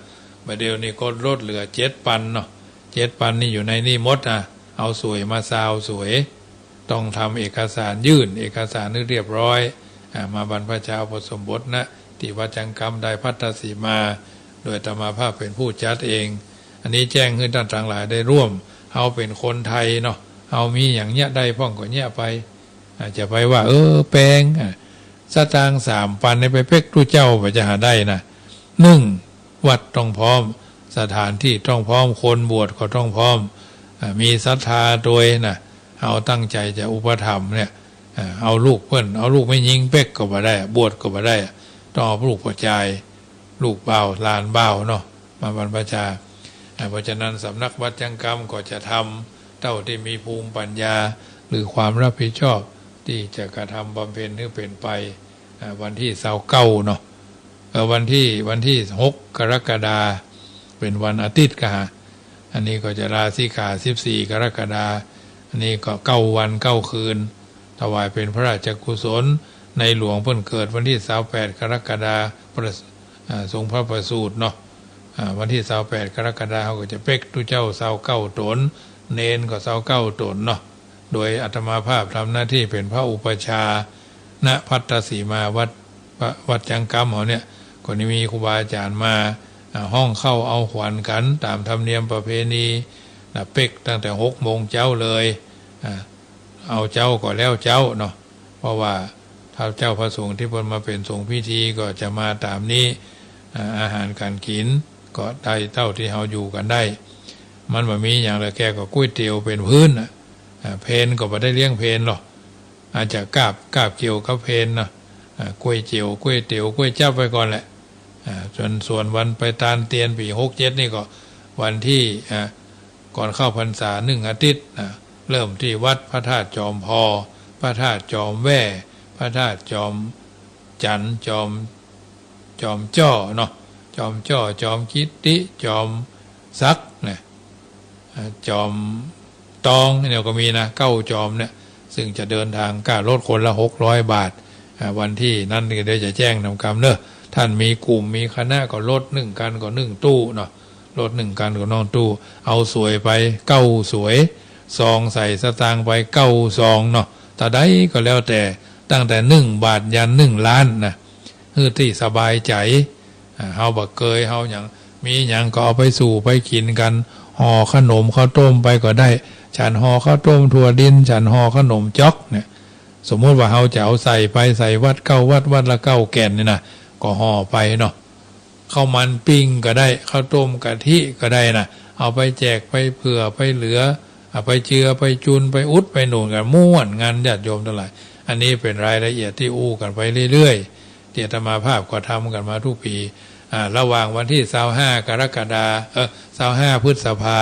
บ่าเดี่ยวนี้ก็ลดเหลือเจ็ดปันเนาะ เจ็ดปันนี่อยู่ในนี้หมดอะ เอาสวยมาซาวสวย ต้องทำเอกสารยื่นเอกสารหื้อเรียบร้อย อ่า มาบรรพชาอุปสมบทนะ ตี้วัดจังกำได้ภัตตสีมา โดยอาตมาภาพเป๋นผู้จัดเอง อันนี้แจ้งหื้อต้านตังหลายได้ฮู้ เฮาเป๋นคนไทยเนาะ เฮามีหยังเยียะได้พ่องก็เยียะไป อ่า จะไปว่า เออ แปง อ่า สตางค์สามปันนี่ไปเป๊กตุ๊เจ้า บ่าจะหาได้นะ นึ่ง วัดต้องพร้อม สถานตี้ต้องพร้อม คนบวชก็ต้องพร้อม อ่า มีศรัทธาตวยนะ เฮาตั้งใจ๋จะอุปถัมภ์เนี่ย อ่า เอาลูกเปิ้น เอาลูกแม่ญิงเป๊กก็บ่ได้ บวชก็บ่ได้ ต้องเอาลูกป้อจาย ลูกบ่าว หลานบ่าวเนาะ มาบรรพชา อ่า เพราะฉะนั้นสำนักวัดจังกำก็จะทำเต้าตี้มีภูมิปัญญา หรือความรับผิดชอบตี้จะกระทำบำเพ็ญหื้อเป๋นไป อ่า วันตี้ซาวเก้าเนาะ เอ่อ วันตี้ วันตี้หกกรกฎา เป๋นวันอาทิตย์กะฮะ อันนี้ก็จะลาสิกขาสิบสี่กรกฎา อันนี้ก็เก้าวันเก้าคืน ถวายเป๋นพระราชกุศล ในหลวงเปิ้นเกิดวันตี้ซาวแปดกรกฎา ประ อ่า ทรงพระประสูติเนาะ อ่า วันตี้ซาวแปดกรกฎา เฮาก็จะเป๊กตุ๊เจ้าซาวเก้าต๋น เณรก็ซาวเก้าต๋นเนาะ โดยอาตมาภาพทำหน้าตี้เป๋นพระอุปัชฌาย์ ณ ภัตตสีมาวัด วัดจังกำเฮาเนี่ย ก็ได้มีครูบาอาจ๋ารย์มา อ่า ฮ้องเข้าเอาขวัญกั๋นต๋ามธรรมเนียมประเพณีนะ เป๊กตั้งแต่หกโมงเจ๊าเลย อ่า เอาเจ๊าก็แล้วเจ๊าเนาะ เพราะว่าถ้าเจ้าพระสงฆ์ตี้เปิ้นมาเป๋นสงฆ์พิธีก็จะมาต๋ามนี้ อ่า อาหารก๋านกิ๋นก็ได้เต้าตี้เฮาอยู่กั๋นได้ มันบ่มีหยังแล้ว แกก็ก๋วยเตี๋ยวเป๋นพื้นน่ะ อ่า เพลก็บ่ได้เลี้ยงเพลหรอก อาจจะกาบ กาบเกี่ยวกับเพลเนาะ อ่า ก๋วยเตี๋ยว ก๋วยเตี๋ยว ก๋วยจั๊บไปก่อนแหละ อ่า ส่วน ส่วนวันไปตานเตียนปี๋หกเจ็ดนี่ก็วันตี้ อ่า ก่อนเข้าพรรษาหนึ่งอาทิตย์นะ เริ่มตี้วัดพระธาตุจอมพอ พระธาตุจอมแว่ พระธาตุจอมจั๋น จอม จอมจ้อเนาะ จอมจ้อ จอมกิตติ จอมศักดิ์นะ อ่า จอมตองเนี่ยก็มีนะ เก้าจอมเนี่ย ซึ่งจะเดินทางก้ารถคนละหกร้อยบาท อ่า วันตี้นั้นนี่เดี๋ยวจะแจ้งนำกำเนาะ ต้านมีกลุ่มมีคณะก็รถนึ่งคันก็นึ่งตู้เนาะ รถนึ่งคันก็นึ่งตู้ เอาสวยไปเก้าสวย ซองใส่สตางค์ไปเก้าซองเนาะ เต้าใดก็แล้วแต่ ตั้งแต่หนึ่งบาทยันหนึ่งล้านนะ หื้อตี้สบายใจ๋ อ่า เฮาบ่เกย เฮาหยัง มีหยังก็เอาไปสู่ไปกิ๋นกั๋น ห่อขนมข้าวต้มไปก็ได้ ฉันห่อข้าวต้มถั่วดิน ฉันห่อขนมจ๊อกเนี่ย สมมุติว่าเฮาจะเอาใส่ไปใส่วัดเก้าวัด วัดละเก้าแก่นนี่นะ ก็ห่อไปเนาะ ข้าวมันปิ้งก็ได้ ข้าวต้มกะทิก็ได้นะ เอาไปแจกไปเผื่อไปเหลือ เอาไปเจือไปจุนไปอุดไปหนุนกั๋น ม่วนงานญาติโยมตังหลาย อันนี้เป๋นรายละเอียดตี้อู้กั๋นไปเรื่อยๆ ตี้อาตมาภาพก็ทำกั๋นมากู้ปี๋ อ่า ระหว่างวันตี้ซาวห้ากรกฎา เอ่อ ซาวห้าพฤษภา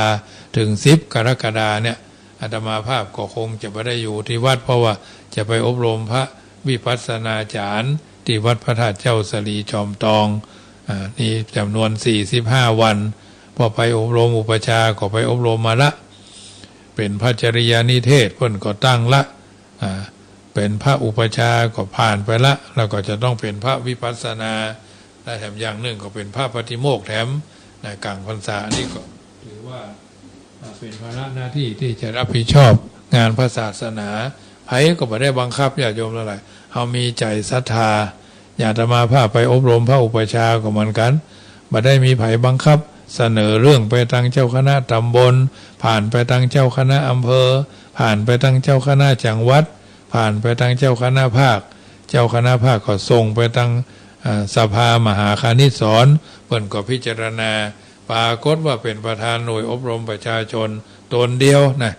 เถิงสิบกรกฎาเนี่ย อาตมาภาพก็คงจะบ่ได้อยู่ตี้วัด เพราะว่าจะไปอบรมพระวิปัสสนาจ๋ารย์ตี้วัดพระธาตุเจ้าสะหลีจอมตอง อ่า นี่จ๋ำนวนสี่สิบห้าวัน พอไปอบรมอุปัชฌาย์ก็ไปอบรมมาละ เป๋นพระจริยานิเทศเปิ้นก็ตั้งละ อ่า เป๋นพระอุปัชฌาย์ก็ผ่านไปละ แล้วก็จะต้องเป๋นพระวิปัสสนา และแถมอย่างนึ่งก็เป๋นพระปาติโมกข์แถม ในก๋างพรรษา อันนี้ก็ถือว่า อ่า เป๋นภาระหน้าตี้ตี้จะรับผิดชอบงานพระศาสนา ใผก็บ่ได้บังคับญาติโยมตังหลาย เฮามีใจ๋ศรัทธา อย่างอาตมาภาพไปอบรมพระอุปัชฌาย์ก็เหมือนกั๋น บ่ได้มีใผบังคับ เสนอเรื่องไปตังเจ้าคณะตำบล ผ่านไปตังเจ้าคณะอำเภอ ผ่านไปตังเจ้าคณะจังหวัด ผ่านไปตังเจ้าคณะภาค เจ้าคณะภาคก็ส่งไปตัง เอ่อ สภามหาคณิตศร เปิ้นก็พิจารณา ปรากฏว่าเป๋นประธานหน่วยอบรมประชาชนต๋นเดียวนะ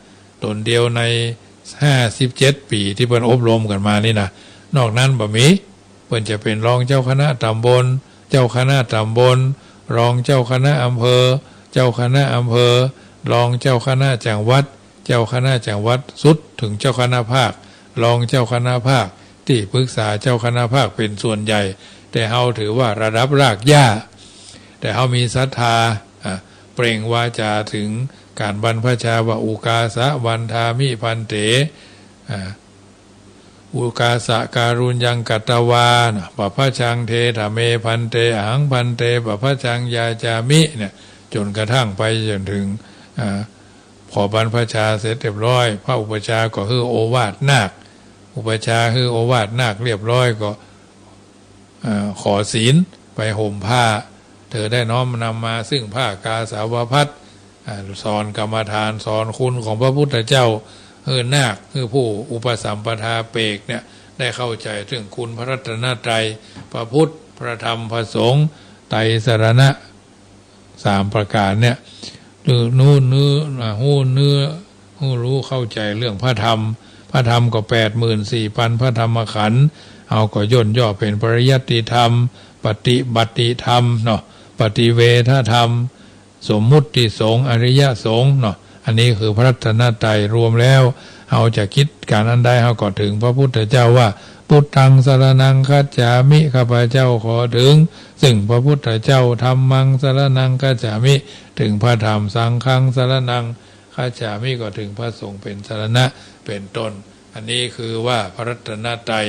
ต๋นเดียวใน ห้าสิบเจ็ดปี๋ตี้เปิ้นอบรมกั๋นมานี่นะ นอกนั้นบ่มี เปิ้นจะเป๋นรองเจ้าคณะต๋ำบล เจ้าคณะต๋ำบล รองเจ้าคณะอำเภอ เจ้าคณะอำเภอ รองเจ้าคณะจังหวัด เจ้าคณะจังหวัด สุดเถิงเจ้าคณะภาค รองเจ้าคณะภาค ตี้ปรึกษาเจ้าคณะภาคเป๋นส่วนใหญ่ แต่เฮาถือว่าระดับรากหญ้า แต่เฮามีศรัทธา อ่ะ เปล่งวาจาเถิงก๋านบรรพชาว่า อุกาสะวันทามิภันเต อ่ะ อุกาสะการุญยังกัตตวานะ ปะพะชังเทถะเมภันเต อะหังภันเต ปะพะชังยาจามิ เนี่ย จ๋นกระทั่งไปจ๋นเถิง อ่า ขอบรรพชาเสร็จเรียบร้อย พระอุปัชฌาย์ก็หื้อโอวาทนาค อุปัชฌาย์หื้อโอวาทนาคเรียบร้อยก็ อ่า ขอศีล ไปห่มผ้า เธอได้น้อมนำมาซึ่งผ้ากาสาวพัสตร์ อ่า สอนกรรมฐาน สอนคุณของพระพุทธเจ้า หื้อนาค หื้อผู้อุปสัมปทาเปกเนี่ย ได้เข้าใจ๋เถิงคุณพระรัตนตรัย พระพุทธ พระธรรม พระสงฆ์ ไตรสรณะ สามประก๋านเนี่ย หื้อฮู้เนื้อ อ่า ฮู้เนื้อ ฮู้รู้เข้าใจ๋เรื่องพระธรรม พระธรรมก็แปดหมื่นสี่ปันพระธรรมขันธ์ เฮาก็ย่นย่อเป๋นปริยัติธรรม ปฏิบัติธรรมเนาะ ปฏิเวทธรรม สมมุติสงฆ์ อริยสงฆ์เนาะ อันนี้คือพระรัตนตรัยรวมแล้ว เฮาจะกึ๊ดก๋านอันใด เฮาก็เถิงพระพุทธเจ้าว่า พุทธังสรณังคัจฉามิ ข้าพเจ้าขอเถิงซึ่งพระพุทธเจ้า ธัมมังสรณังคัจฉามิ เถิงพระธรรม สังฆังสรณังคัจฉามิ ก็เถิงพระสงฆ์เป๋นสรณะ เป๋นต้น อันนี้คือว่าพระรัตนตรัย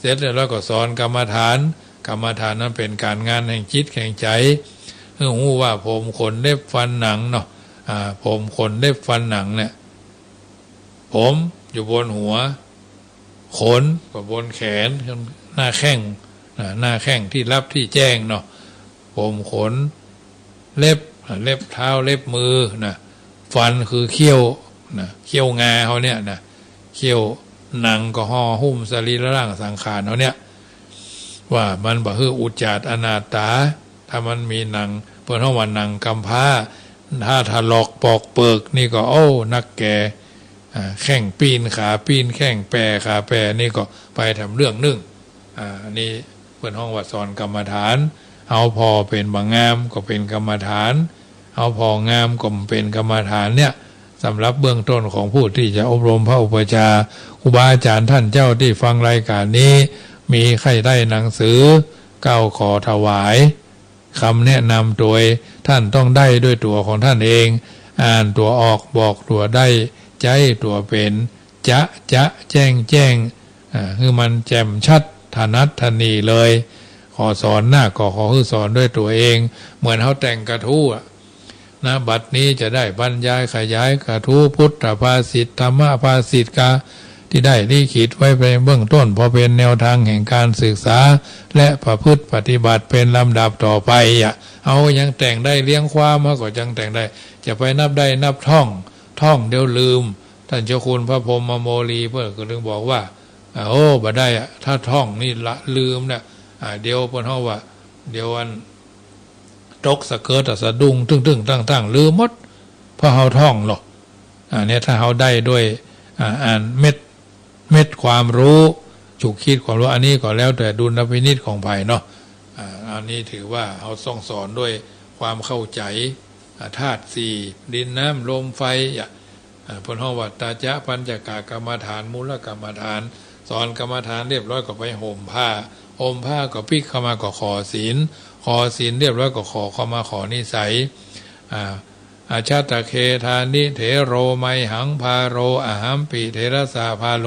เสร็จแล้วก็สอนกรรมฐาน กรรมฐานนั้นเป๋นก๋านงานแห่งจิตแห่งใจ๋ หื้อฮู้ว่าผมขนเล็บฟันหนังเนาะ อ่า ผมขนเล็บฟันหนังเนี่ย ผมอยู่บนหัว ขนก็บนแขน หน้าแข้ง อ่า หน้าแข้งตี้ฮับตี้แจ้งเนาะ ผมขน เล็บ อ่า เล็บเท้า เล็บมือนะ ฟันคือเขี้ยวนะ เขี้ยวงาเฮาเนี่ยนะ เขี้ยว หนังก็ห่อหุ้มสรีระร่างสังขารเฮาเนี่ย ว่ามันบ่หื้ออุจจาระอนาถา ถ้ามันมีหนัง เปิ้นฮ้องว่าหนังกำพร้า ถ้าถลอกปอกเปิกนี่ก็ โอ้ นักแก่ อ่า แข้งปิ้นขาปิ้น แข้งแป่ขาแป่ นี่ก็ไปแถมเรื่องนึ่ง อ่า อันนี้เปิ้นฮ้องว่าสอนกรรมฐาน เฮาผ่อเป๋นบ่างามก็เป๋นกรรมฐาน เฮาผ่องามก็เป๋นกรรมฐานเนี่ย สำหรับเบื้องต้นของผู้ตี้จะอบรมพระอุปัชฌาย์ ครูบาอาจ๋ารย์ต้านเจ้าตี้ฟังรายก๋านนี้ มีใค่ได้หนังสือ เกล้าขอถวาย กำแนะนำโตย ต้านต้องได้ด้วยตั๋วของต้านเอง อ่านตั๋วออก บอกตั๋วได้ ใจ๊ตั๋วเป๋น จะ จะ แจ้ง แจ้ง อ่า หื้อมันแจ่มชัด ถนัดถนีเลย ขอสอนนาคก็ขอหื้อสอนด้วยตั๋วเอง เหมือนเฮาแต่งกระทู้อะ ณ บัดนี้จะได้บรรยายขยายกระทู้พุทธภาษิต ธรรมภาษิตกา ตี้ได้ลิขิตไว้เป๋นเบื้องต้น พอเป๋นแนวตางแห่งก๋านศึกษา และประพฤติปฏิบัติเป๋นลำดับต่อไปอะ เฮายังแต่งได้เรียงความ เฮาก็ยังแต่งได้ จะไปนับได้นับท่อง ท่องเดี๋ยวลืม ต้านเจ้าคุณพระพรหมโมลีเปิ้นก็จึงบอกว่า อ่า โอ้ บ่ได้อะ ถ้าท่องนี่ละลืมนะ อ่า เดี๋ยวเปิ้นฮ้องว่า เดี๋ยวอัน ตกสะเกิดอะสะดุ้ง ตึ้งๆ ตั้งๆ ลืมหมด เพราะเฮาท่องหรอก อ่า เนี่ย ถ้าเฮาได้ด้วย อ่า อันเม็ด เม็ดความรู้ จุกคิดความรู้ อันนี้ก็แล้วแต่ดุลพินิจของใผเนาะ อ่า อันนี้ถือว่าเฮาต้องสอนด้วยความเข้าใจ๋ อ่า ธาตุสี่ ดิน น้ำ ลม ไฟ อ่ะ อ่า เปิ้นฮ้องว่า ตาจะปัญจกกรรมฐาน มูลกรรมฐาน สอนกรรมฐานเรียบร้อยก็ไปห่มผ้า ห่มผ้าก็ปิ๊กเข้ามาก็ขอศีล ขอศีลเรียบร้อยก็ขอเข้ามาขอนิสัย อ่า อาชาตะเคทานิเถโร ไมหังพาโร อะหัมปิเถระสะพาโล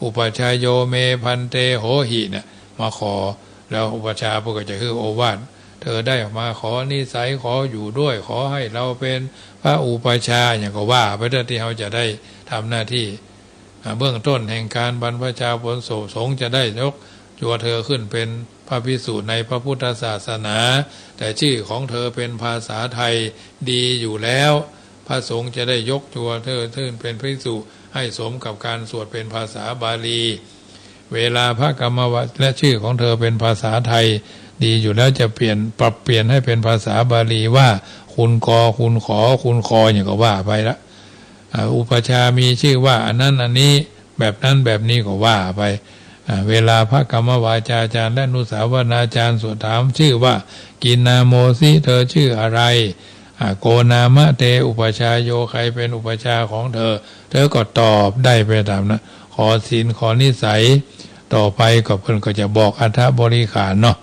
อุปัชฌาโยเมภันเตโหหิ เนี่ย มาขอ แล้วอุปัชฌาย์เปิ้นก็จะหื้อโอวาท เธอได้มาขอนิสัย ขออยู่ด้วย ขอให้เราเป็นพระอุปัชฌาย์ อย่างก็ว่าไปเถอะ ตี้เฮาจะได้ทำหน้าตี้ อ่า เบื้องต้นแห่งก๋านบรรพชาผลโสภสงฆ์จะได้ยกตัวเธอขึ้นเป็นพระภิกษุในพระพุทธศาสนา แต่ชื่อของเธอเป็นภาษาไทยดีอยู่แล้ว พระสงฆ์จะได้ยกตัวเธอขึ้นเป็นภิกษุให้สมกับก๋านสวดเป็นภาษาบาลี เวลาพระกรรมวา และชื่อของเธอเป็นภาษาไทยดีอยู่แล้ว จะเปลี่ยน ปรับเปลี่ยนให้เป็นภาษาบาลีว่า คุณกอ คุณขอ คุณคอ อย่างก็ว่าไปละ อ่า อุปัชฌาย์มีชื่อว่าอันนั้นอันนี้ แบบนั้นแบบนี้ก็ว่าไป อ่า เวลาพระกรรมวาจาจารย์และอนุสาวนาจารย์สวดถามชื่อว่า กินนาโมสิ เธอชื่ออะไร อ่า โกนามะเต อุปัชฌาโย ใครเป็นอุปัชฌาย์ของเธอ เธอก็ตอบได้ไปตามนั้น ขอศีล ขอนิสัย ต่อไปก็เปิ้นก็จะบอกอัตถบริขารเนาะ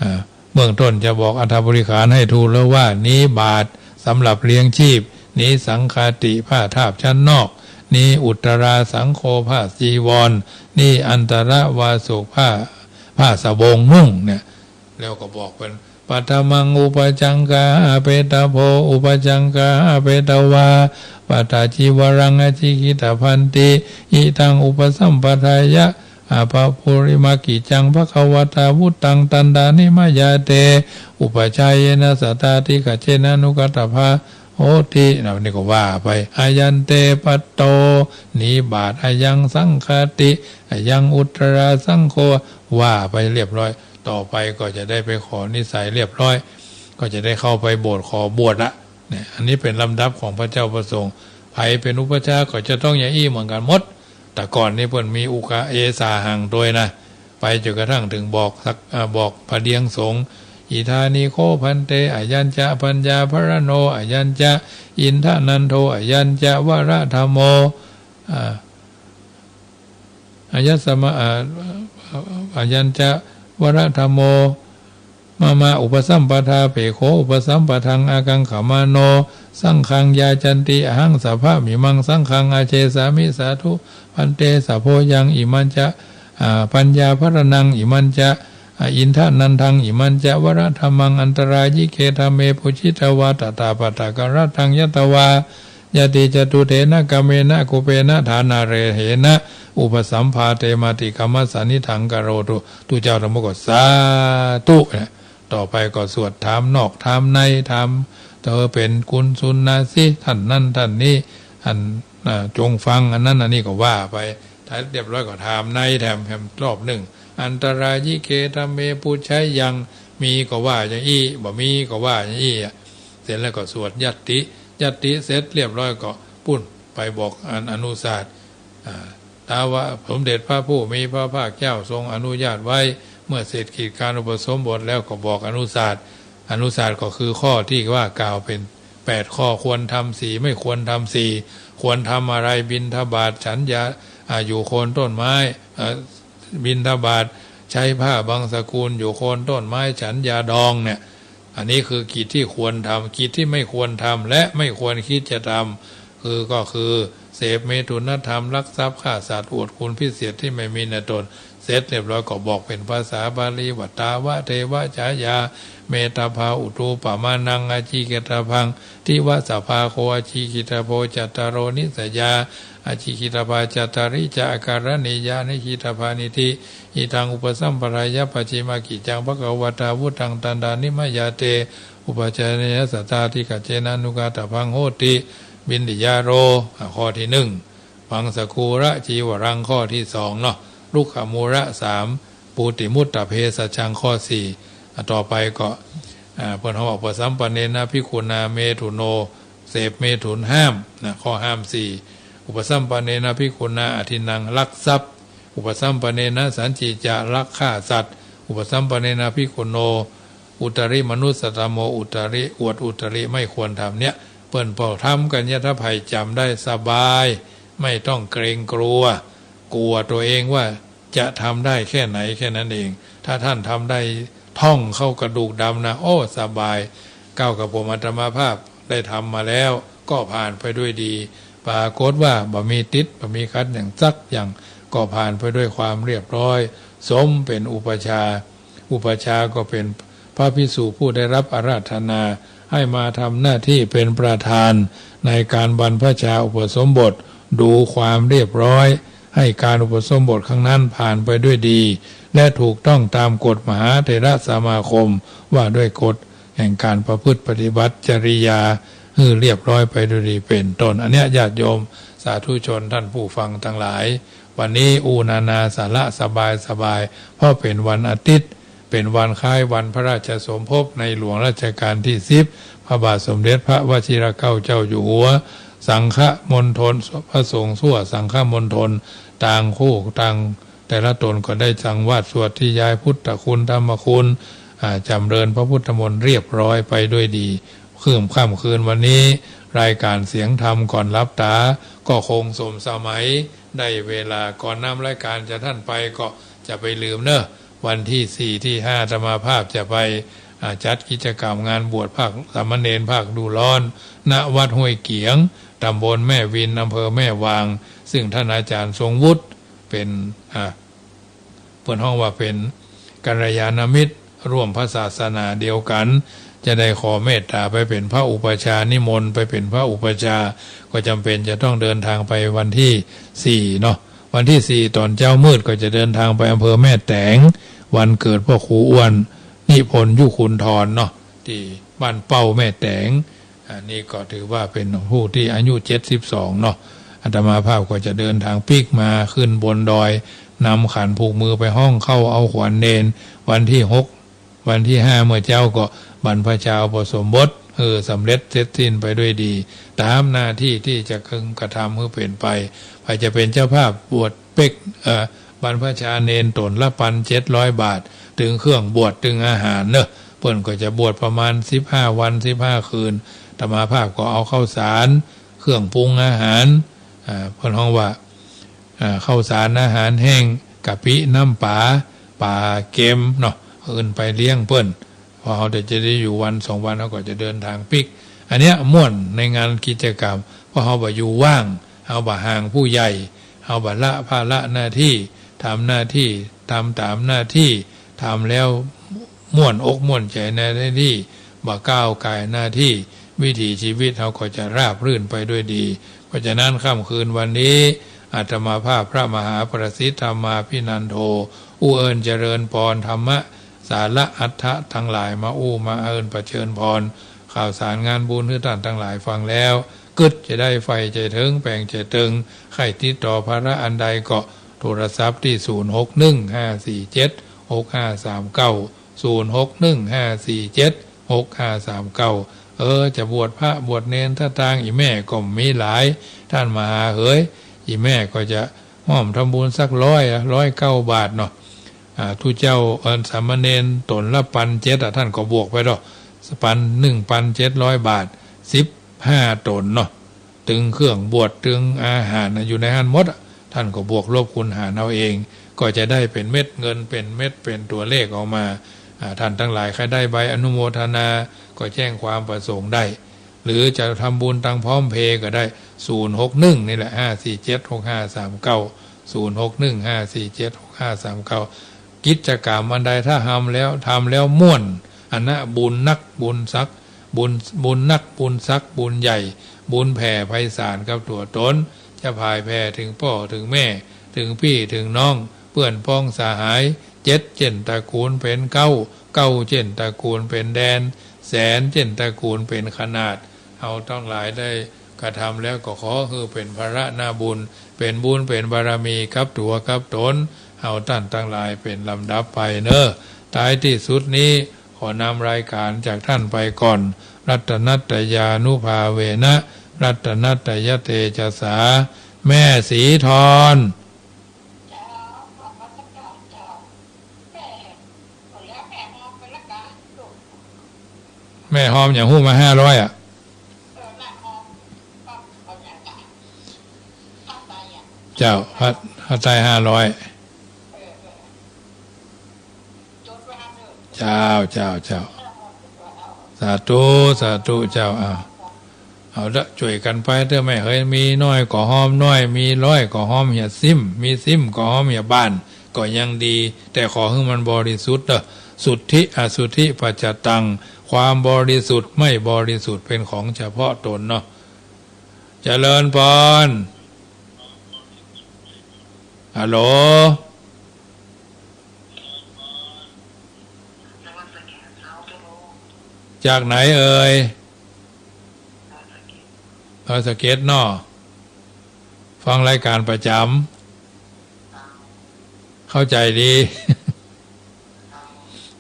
อ่า เบื้องต้นจะบอกอัตถบริขารให้ถูกแล้วว่า นี้บาตรสำหรับเลี้ยงชีพ นี้สังฆาติ ผ้าทาบชั้นนอก นี้อุตตราสังโฆ ผ้าจีวร นี้อันตรวาสุ ผ้า ผ้าสบงนุ่งเนี่ย แล้วก็บอกเปิ้น ปัทมัง อุปจังกา อาเปตะโพ อุปจังกา อาเปตะวา ปัทจีวรัง อจิกิตะพันติ อิทัง อุปสัมปทายะ อาปะปุริมะกิจจัง ภะคะวะตา วุตตัง ตันตานิมะยาเต อุปจาเยนะ สะตา ติขะเจนะ อนุกัตตะพะ โหติ นะ นี่ก็ว่าไป อายันเต ปัตโต นี้บาตร อายัง สังฆาติ อายัง อุตตราสังโฆ ว่าไปเรียบร้อย ต่อไปก็จะได้ไปขอนิสัยเรียบร้อย ก็จะได้เข้าไปโบสถ์ขอบวชละ เนี่ย อันนี้เป๋นลำดับของพระเจ้าพระสงฆ์ ใผเป๋นอุปัชฌาย์ก็จะต้องอย่างอี้เหมือนกั๋นหมด แต่ก่อนนี้เปิ้นมีอุกะเอสาหังตวยนะ ไปจ๋นกระทั่งเถิงบอกสัก เอ่อ บอกพระเดียงสงฆ์ อิทานิโข ภันเต อายัญจะ ปัญญาภะระโณ อายัญจะ อินทะนันโท อายัญจะ วรธัมโม อ่า อายัสมะ อ่า อายัญจะ วรธัมโม มะมะ อุปสัมปทาเปกโข อุปสัมปทัง อากังขะมาโน สังฆัง ยาจันติ อะหัง สัพพะมิมัง สังฆัง อาเจสามิ สาธุ ภันเต สะโพยัง อิมัญจะ อ่า ปัญญาภะระณัง อิมัญจะ อ่า อินทะนันทัง อิมัญจะ วรธัมมัง อันตรายิเก ธัมเม ปุจฉิตวา ตถาปะทะกะรัตถัง ยัตวา ยะติ จตุเถนะ กะเมนะ กุเปนะ ฐานาเรเหนะ อุปสัมภาเตมาติ กรรมสะนิฏฐัง กะโรตุ ตุ๊เจ้าทั้งหมดก็สาธุ เนี่ย ต่อไปก็สวดถามนอกถามใน ถาม เธอเป๋นกุณสุนนาสิ ท่านนั้นท่านนี้ อัน อ่า จงฟัง อันนั้นอันนี้ก็ว่าไป ถ้าเรียบร้อยก็ถามในแถม แถมรอบนึ่ง อันตรายิเก ธัมเม ปุจฉัยยัง มีก็ว่าอย่างอี้ บ่มีก็ว่าอย่างอี้อะ เสร็จแล้วก็สวดยัตติ ยัตติเสร็จเรียบร้อยก็ปุ้นไปบอกอันอนุสาสน์ อ่า ถ้าว่าสมเด็จพระผู้มีพระภาคเจ้าทรงอนุญาตไว้ เมื่อเสร็จกิจการอุปสมบทแล้วก็บอกอนุสาสน์ อนุสาสน์ก็คือข้อที่ว่ากล่าวเป๋นแปดข้อ ควรทำสี่ ไม่ควรทำสี่ ควรทำอะไร บิณฑบาต ฉันยา อ่า อยู่โคนต้นไม้ เอ่อ บิณฑบาต ใช้ผ้าบางสกุล อยู่โคนต้นไม้ ฉันยาดองเนี่ย อันนี้คือกิจที่ควรทำ กิจที่ไม่ควรทำ และไม่ควรคิดจะทำ คือ ก็คือ เสพเมถุนธรรม ลักทรัพย์ ฆ่าสัตว์ อวดคุณพิเศษที่ไม่มีในตน เสร็จเรียบร้อยก็บอกเป๋นภาษาบาลีว่า ตาวะเทวะฉายา เมตตาภาอุทูปมานัง อาจิกิตตาพัง ทิวะสะภาโค อาจิกิตตาโพ จัตตาโรนิสยา อาจิกิตตาภา จัตตาริจะ อาการณียา อาจิกิตตาภานิธิ อิทัง อุปสัมปทายะ ปัจฉิมะกิจจัง ภะคะวะตา วุตตัง ตันตานิมะยาเต อุปจาเยนะ สะตา ติขะเจนะ อนุกัตตะพัง โหติ วินติยาโร อ่ะ ข้อที่นึ่ง ปังสกูระจีวรัง ข้อที่สองเนาะ รุกขมูระ สาม ปูติมุตตะเภสัชชัง ข้อสี่ อ่ะ ต่อไปก็ อ่า เปิ้นฮ้องว่า อุปสัมปันเนนะ ภิกขุนา เมถุโน เสพเมถุน ห้ามนะ ข้อห้ามสี่ อุปสัมปันเนนะ ภิกขุนา อทินนัง ลักทรัพย์ อุปสัมปันเนนะ สัญจีจะ ลักฆ่าสัตว์ อุปสัมปันเนนะ ภิกขุโน อุตริมนุสสะธัมโม อุตริ อวดอุตริ ไม่ควรทำเนี่ย เปิ้นปอทำกั๋นเนี่ย ถ้าใผจ๋ำได้สบาย ไม่ต้องเกรงกลัว กลัวตัวเองว่าจะทำได้แค่ไหนแค่นั้นเอง ถ้าท่านทำได้ท่องเข้ากระดูกดำนะ โอ้ สบาย ก้าวกับผมอาตมาภาพได้ทำมาแล้ว ก็ผ่านไปด้วยดี ปรากฏว่าบ่มีติด บ่มีขัดอย่างสักอย่าง ก็ผ่านไปด้วยความเรียบร้อย สมเป๋นอุปัชฌาย์ อุปัชฌาย์ก็เป๋นพระภิกษุผู้ได้รับอาราธนา ให้มาทำหน้าที่เป๋นประธานในการบรรพชาอุปสมบท ดูความเรียบร้อย ให้การอุปสมบทครั้งนั้นผ่านไปด้วยดี และถูกต้องตามกฎมหาเถรสมาคม ว่าด้วยกฎแห่งการประพฤติปฏิบัติจริยา หื้อเรียบร้อยไปด้วยดีเป๋นต้น อันเนี้ยญาติโยมสาธุชนท่านผู้ฟังทั้งหลาย วันนี้อู้นานาสาระสบายๆ เพราะเป๋นวันอาทิตย์ เป๋นวันคล้ายวันพระราชสมภพในหลวงรัชกาลที่สิบ พระบาทสมเด็จพระวชิรเกล้าเจ้าอยู่หัว สังฆมณฑล พระสงฆ์ทั่วสังฆมณฑล ต่างคู่ต่าง แต่ละต๋นก็ได้สังวาสสวดธยายพุทธคุณธรรมคุณ อ่า จ๋ำเริญพระพุทธมนต์เรียบร้อยไปด้วยดี คืน ค่ำคืนวันนี้ รายการเสียงธรรมก่อนหลับต๋า ก็คงสมสมัย ได้เวลา ก่อนนำรายการจากท่านไปก็จะไปลืมเนอะ วันตี้สี่ตี้ห้า อาตมาภาพจะไป อ่า จัดกิจกรรมงานบวชภาคสามเณรภาคฤดูร้อน ณ วัดห้วยเกี๋ยง ตำบลแม่วิน อำเภอแม่วาง ซึ่งท่านอาจ๋ารย์ทรงวุฒิเป๋น อ่า เปิ้นฮ้องว่าเป๋นกัลยาณมิตรร่วมพระศาสนาเดียวกั๋น จะได้ขอเมตต๋าไปเป๋นพระอุปัชฌาย์ นิมนต์ไปเป๋นพระอุปัชฌาย์ ก็จ๋ำเป๋นจะต้องเดินทางไปวันตี้สี่เนาะ วันตี้สี่ต๋อนเจ๊ามืดก็จะเดินทางไปอำเภอแม่แตง วันเกิดพ่อครูอ้วน นิพนธ์ ยุคุณธรเนาะ ตี้บ้านเป้าแม่แตง อันนี้ก็ถือว่าเป๋นผู้ตี้อายุเจ็ดสิบสองเนาะ อาตมาภาพก็จะเดินทางปิ๊กมาขึ้นบนดอย นำขันผูกมือไปห้องเข้าเอาขวัญเณร วันตี้หก วันตี้ห้าเมื่อเจ๊าก็บรรพชาอุปสมบท เออ สำเร็จเสร็จสิ้นไปด้วยดี ต๋ามหน้าตี้ตี้จะเคิงกระทำหื้อเป๋นไป ใผจะเป๋นเจ้าภาพบวชเป๊ก เอ่อ บรรพชาเณรต๋นละปันเจ็ดร้อยบาท ตึงเครื่องบวช ตึงอาหารเนอะ เปิ้นก็จะบวชประมาณสิบห้าวัน สิบห้าคืน อาตมาภาพก็เอาข้าวสาร เครื่องปรุงอาหาร อ่า เปิ้นฮ้องว่า อ่า ข้าวสารอาหารแห้ง กะปิ น้ำป๋า ป๋าเก็มเนาะ เอาขึ้นไปเลี้ยงเปิ้น เพราะเฮาจะได้อยู่วันสองวัน เฮาก็จะเดินทางปิ๊ก อันเนี้ยม่วนในงานกิจกรรม เพราะเฮาบ่อยู่ว่าง เฮาบ่ห่างผู้ใหญ่ เฮาบ่ละภาระหน้าตี้ ทำหน้าตี้ ทำต๋ามหน้าตี้ ทำแล้วม่วนอกม่วนใจ๋ในหน้าตี้ บ่ก้าวก่ายหน้าตี้ วิถีชีวิตเฮาก็จะราบรื่นไปด้วยดี เพราะฉะนั้นค่ำคืนวันนี้ อาตมาภาพพระมหาประสิทธิ์ธรรมาภินันโท อู้เอิ้นเจริญปอนธรรมะ สาระอัตถะตังหลายมาอู้มาเอิ้นประเชิญพร ข่าวสารงานบุญหื้อต้านตังหลายฟังแล้ว กึ๊ดจะได้ใฝ่จะเถิง แป๋งจะเติง ใค่ติดต่อภาระอันใดก็โทรศัพท์ตี้ ศูนย์หกหนึ่งห้าสี่เจ็ดหกห้าสามเก้า ศูนย์หกหนึ่งห้าสี่เจ็ดหกห้าสามเก้า เออ จะบวชพระบวชเณร ถ้าตางอี่แม่ก็มีหลาย ต้านมหาเหย อี่แม่ก็จะ ฮ่อมทำบุญสักร้อยอะ ร้อยเก้าบาทเนาะ อ่า ตุ๊เจ้า เอ่อ สามเณรต๋นละปันเจ็ดอะ ต้านก็บวกไปเนาะ ปัน นึ่งปันเจ็ดร้อยบาท สิบห้าต๋นเนาะ ตึงเครื่องบวช ตึงอาหารน่ะ อยู่ในหั้นหมดอะ ต้านก็บวกลบคูณหารเอาเอง ก็จะได้เป๋นเม็ดเงิน เป๋นเม็ด เป๋นตั๋วเลขออกมา อ่า ต้านตังหลายใค่ได้ใบอนุโมทนา ก็แจ้งความประสงค์ได้ หรือจะทำบุญตางพร้อมเพย์ก็ได้ ศูนย์หกหนึ่ง นี่แหละ ห้าสี่เจ็ดหกห้าสามเก้า ศูนย์หกหนึ่งห้าสี่เจ็ดหกห้าสามเก้า กิจกรรมอันใดถ้าทำแล้ว ทำแล้วม่วน อันนะบุญนักบุญสัก บุญ บุญนักบุญสัก บุญใหญ่ บุญแผ่ไพศาลกับตั๋วต๋น จะผ่ายแผ่เถิงป้อเถิงแม่ เถิงปี้เถิงน้อง เปื้อนพ้องสหาย เจ็ดเจ้นตระกูลเป๋นเก๊า เก้าเจ้นตระกูลเป๋นแดน แสนเจ้นตระกูลเป๋นขนาด เฮาตังหลายได้กระทำแล้วก็ขอหื้อเป๋นพละนาบุญ เป๋นบุญเป๋นบารมีกับตั๋วกับต๋น เฮาต้านตังหลายเป๋นลำดับไปเน่อ ท้ายตี้สุดนี้ขอนำรายการจากต้านไปก่อน รัตนัตตยานุภาเวนะ รัตนัตตยเตจสา แม่ศรีธร แม่ฮอมอย่างฮู้มาห้าร้อยอะ เจ้า พระ พระใต้ห้าร้อย เจ้า เจ้า เจ้า สาธุ สาธุ เจ้า อ้าว เอาละ จ้วยกั๋นไปเต๊อะแม่เหย มีน้อยก็ฮอมน้อย มีร้อยก็ฮอมเหียซิ่ม มีซิ่มก็ฮอมเหียบ้าน ก็ยังดี แต่ขอหื้อมันบริสุทธิ์เต๊อะ สุทธิอสุทธิปัจจตัง ความบริสุทธิ์ไม่บริสุทธิ์เป๋นของเฉพาะต๋นเนาะ เจริญพร ฮัลโหล จากไหนเอ่ย ดอยสะเก็ดเนาะ ฟังรายการประจ๋ำ เข้าใจ๋ดี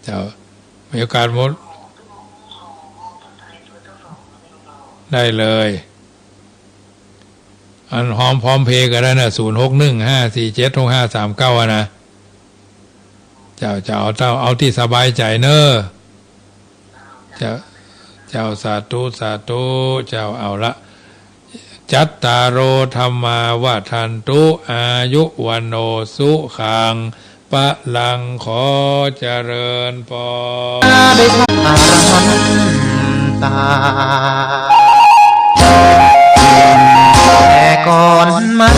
เจ้า มีโอกาสหมด ได้เลย อันหอมพร้อมเพย์ก็ได้นะ ศูนย์หกหนึ่งห้าสี่เจ็ดหกห้าสามเก้า อะนะ เจ้า เจ้า เอาเต้า เอาตี้สบายใจ๋เน่อ เจ้า เจ้า สาธุ สาธุ เจ้า เอาละ จัตตาโร ธัมมา วัฑฒันตุ อายุ วัณโณ สุขัง พะลัง ขอเจริญปอน อะระหันตา